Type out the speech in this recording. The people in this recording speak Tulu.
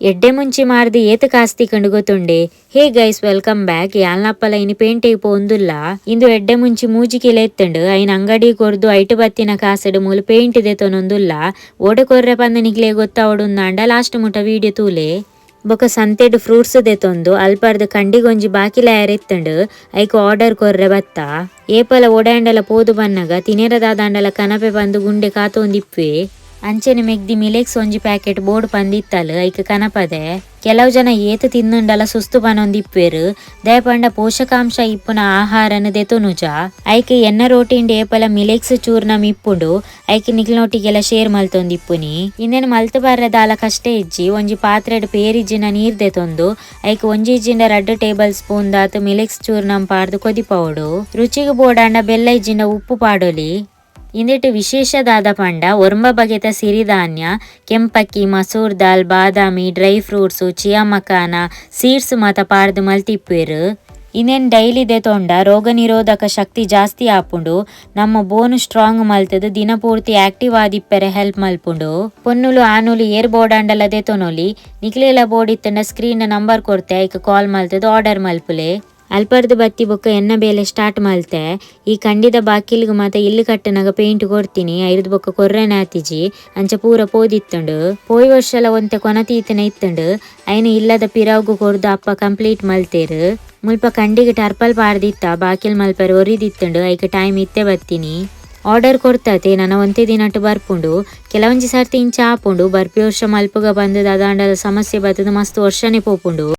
ಎಡ್ಡೆ ಮುಂಚಿ ಮಾರ್ದು ಏತ್ ಕಾಸ್ತಿ ಕಂಡುಗೊತ್ತುಂಡೆ. Hey guys, welcome back. ಯಾಲ್ನಪ್ಪಲ ಇನಿ ಪೇಂಟೆಗ್ ಪೋಂದುಲ್ಲ. ಇಂದು ಎಡ್ಡೆ ಮುಂಚಿ 3 ಕಿಲೋ ಇತ್ತುಂಡು. ಐನ್ ಅಂಗಡಿ ಕೊರ್ದು ಐಟು ಬತ್ತಿನ ಕಾಸಡು ಮೂಲು ಪೇಂಟ್ ದೆತೊನೊಂದುಲ್ಲ. ಓಡೆ ಕೊರ್ರೆ ಪಂದ್ ನಿಕ್ಲೆ ಗೊತ್ತಾವಡುಂದಾಂಡ ಲಾಸ್ಟ್ ಮುಟ ವಿಡಿಯೋ ತೂಲೆ. ಬೊಕ ಸಂತೆಡ್ ಫ್ರೂಟ್ಸ್ ದೆತೊಂದು ಅಲ್ಪರ್ದ್ ಕಂಡಿಗೊಂಜಿ ಬಾಕಿಲ ಇತ್ತುಂಡು. ಐಕ್ ಆರ್ಡರ್ ಕೊರ್ರೆ ಬತ್ತ. ಏಪಲ ಓಡಾಂಡಲ ಪೋದು ಬನ್ನಗ ತಿನೇರ ದಾದಾಂಡಲ ಕನಪೆ ಪಂದು ಗುಂಡೆ ಕಾತೊಂದಿಪ್ಪೆ. ಅಂಚೆನೆ ಮೆಗ್ದಿ ಮಿಲೆಕ್ಸ್ ಒಂಜಿ ಪ್ಯಾಕೆಟ್ ಬೋರ್ಡ್ ಪಂದಿತ್ತಲ್, ಐಕ್ ಕನಪದೆ. ಕೆಲವು ಜನ ಏತ್ ತಿನ್ನುಂಡಲ ಸುಸ್ತು ಪನೊಂದಿಪ್ಪೆರು. ದಯಪಂಡ ಪೋಷಕಾಂಶ ಇಪ್ಪುನ ಆಹಾರನ ದೆತೊನುಜ. ಐಕ್ ಎನ್ನ ರೋಟಿಂಡ್ ಏಪಲ ಮಿಲೆಕ್ಸ್ ಚೂರ್ಣ ಇಪ್ಪುಂಡು. ಐಕ್ ನಿಕ್ಲ್ನೊಟ್ಟಿಗೆಲ್ಲ ಶೇರ್ ಮಲ್ತೊಂದಿಪ್ಪುನಿ. ಇಂದೆನ್ ಮಲ್ತ್ ಬರ್ರೆ ದಾಲ ಕಷ್ಟ ಇಜ್ಜಿ. ಒಂಜಿ ಪಾತ್ರೆಡ್ ಪೇರಿಜ್ಜಿನ ನೀರ್ ದೆತೊಂದು ಐಕ್ ಒಂಜಿ ಇಜ್ಜಿಂಡ 2 ಟೇಬಲ್ ಸ್ಪೂನ್ ದಾತ್ ಮಿಲೆಕ್ಸ್ ಚೂರ್ಣಂ ಪಾಡ್ದು ಕೊದಿಪವೊಡು. ರುಚಿಗ್ ಬೋಡಾಂಡ ಬೆಲ್ಲ ಇಜ್ಜಿಂಡ ಉಪ್ಪು ಪಾಡೊಲಿ. ಇಂದೆಟ್ ವಿಶೇಷ ದಾದ ಪಂಡ ಒರ್ಂಬ ಬಗೆತ ಸಿರಿಧಾನ್ಯ, ಕೆಂಪಕ್ಕಿ, ಮಸೂರ್ ದಾಲ್, ಬಾದಾಮಿ, dry fruits, chia makhana, seeds ಮಾತ ಪಾಡ್ದು ಮಲ್ತಿಪ್ಪೆರು. ಇಂದೆನ್ ಡೈಲಿ ದೆತೊಂಡ ರೋಗ ನಿರೋಧಕ ಶಕ್ತಿ ಜಾಸ್ತಿ ಆಪುಂಡು. ನಮ್ಮ ಬೋನ್ ಸ್ಟ್ರಾಂಗ್ ಮಲ್ತದು ದಿನ ಪೂರ್ತಿ ಆಕ್ಟಿವ್ ಆದಿಪ್ಪೆರೆ ಹೆಲ್ಪ್ ಮಲ್ಪುಂಡು. ಪೊನ್ನುಲು ಆನುಲು ಏರ್ ಬೋಡಾಂಡಲ ದೆತೊನೊಲಿ. ನಿಕ್ಲೆಲ ಬೋಡಿತ್ತಂಡ ಸ್ಕ್ರೀನ್ ನಂಬರ್ ಕೊರ್ತೆ, ಐಕ್ ಕಾಲ್ ಮಲ್ತದು ಆರ್ಡರ್ ಮಲ್ಪುಲೆ. ಅಲ್ಪರ್ದು ಬತ್ತಿ ಬೊಕ್ಕ ಎನ್ನ ಬೇಲೆ ಸ್ಟಾರ್ಟ್ ಮಲ್ತೆ. ಈ ಕಂಡಿದ ಬಾಕಿಲ್ಗ್ ಮಾತ ಇಲ್ಲು ಕಟ್ಟನಾಗ ಪೇಂಟ್ ಕೊರ್ತೀನಿ. ಐರ್ದ್ ಬೊಕ್ಕ ಕೊರ್ರೆನೆ ಆತಿಜಿ. ಅಂಚ ಪೂರ ಪೋದಿತ್ತುಂಡು. ಪೋಯಿ ವರ್ಷಲ ಒಂತೆ ಕೊನತೀತನೆ ಇತ್ತುಂಡು. ಐನ ಇಲ್ಲದ ಪಿರವುಗು ಕೊರ್ದು ಅಪ್ಪ ಕಂಪ್ಲೀಟ್ ಮಲ್ತೇರು. ಮುಲ್ಪ ಕಂಡಿಗೆ ಟರ್ಪಲ್ ಪಾಡ್ದಿತ್ತ, ಬಾಕಿಲ್ ಮಲ್ಪೆರೆ ಒರಿದಿತ್ತುಂಡು. ಐಕ್ ಟೈಮ್ ಇತ್ತೆ ಬತ್ತೀನಿ. ಆರ್ಡರ್ ಕೊರ್ತತೆ ನನ ಒಂತೆ ದಿನಟ್ ಬರ್ಪುಂಡು. ಕೆಲವೊಂಜಿ ಸರ್ತಿ ಇಂಚ ಆಪುಂಡು. ಬರ್ಪಿ ವರ್ಷ ಮಲ್ಪುಗ ಬಂದದ ಅದಾಂಡಲ ಸಮಸ್ಯೆ ಬತ್ತದ ಮಸ್ತ್ ವರ್ಷನೆ ಪೋಪುಂಡು.